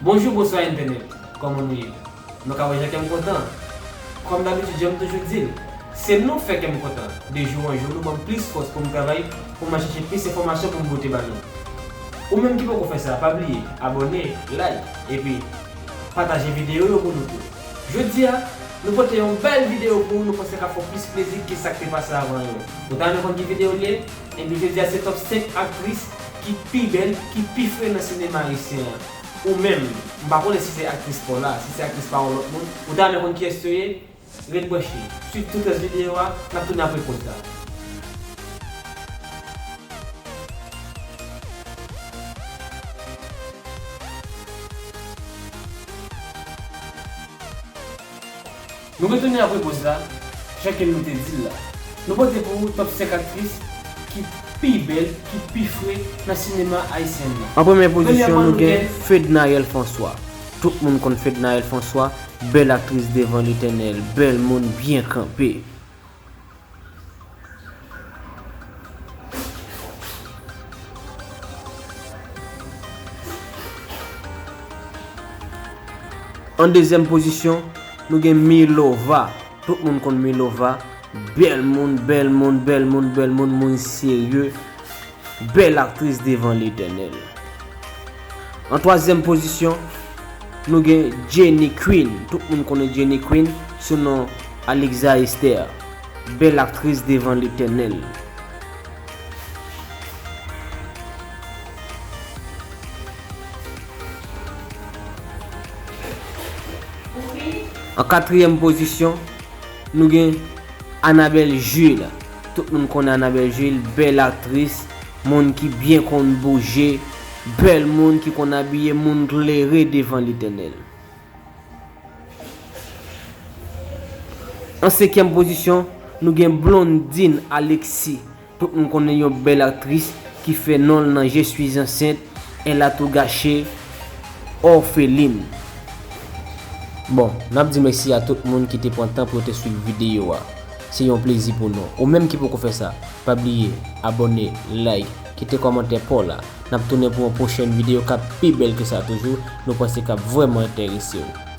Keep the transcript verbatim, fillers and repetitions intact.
Bonjou, bonswa entènèt. Kòman nou ye? Nou ka wè jan kè m kontan. Kòm dabitid, jan m toujou di l, se nou k fè kè m kontan. De jou an jou, nou ban m plis fòs pou m travay, pou m al chèche plis enfòmasyon pou m pote ba nou. Ou menm ki poko fè sa, pa bliye abòne, like, epi pataje videyo yo pou nou tou. Jodi a, nou pote yon bèl videyo pou ou, nou panse k ap fè w plis plezi ke sa k te pase avan yo. Ou ta renmen konn ki videyo l ye? Ebyen, jodi a se top senk aktris ki pi bèl, ki pi fre nan sinema ayisyen an. Ou menm, m pa konnen si se aktris pa w la, si se aktris pa yon lòt moun, ou ta renmen konn kiyès yo ye? Ret branche, swiv tout rès videyo a, n ap tounen apre poz la. Nou retounen apre poz la, jan ke nou te di l la. Nou pote pou ou top senk aktris ki pi bèl, ki pi fre nan sinema ayisyen nan. An premyè pozisyon, nou gen Fednaelle François. Tout moun konn Fednaelle François, bèl aktris devan Letènèl, bèl moun byen kanpe. An dezyèm pozisyon, nou gen Milova. Tout moun konn Milova. Bèl moun, bèl moun, bèl moun, bèl moun, moun serye. Bèl aktris devan Letènèl. An twazyèm pozisyon, nou gen Jenny Queen. Tout moun konnen Jenny Queen sou non Alexa Esther. Bèl aktris devan Letènèl. An katriyèm pozisyon, nou gen Annabelle Jules. Tout moun konnen Annabelle Jules, bèl aktris, moun ki byen konn bouje, bèl moun ki konn abiye, moun klere devan Letènèl. An senkyèm pozisyon, nou gen Blondine Alexis. Tout moun konnen yon bèl aktris ki fè non l nan Je suis enceinte, Elle a tout gâché, Orpheline. Bon, n ap di mèsi a tout moun ki te pran tan pou yo te swiv videyo a. Se yon plezi pou nou. Ou menm ki poko fè sa, pa bliye abòne, like, kite kòmantè pa w la. N ap tounen pou yon pwochèn videyo k ap pi bèl ke sa toujou. Nou panse k ap vrèman enterese w.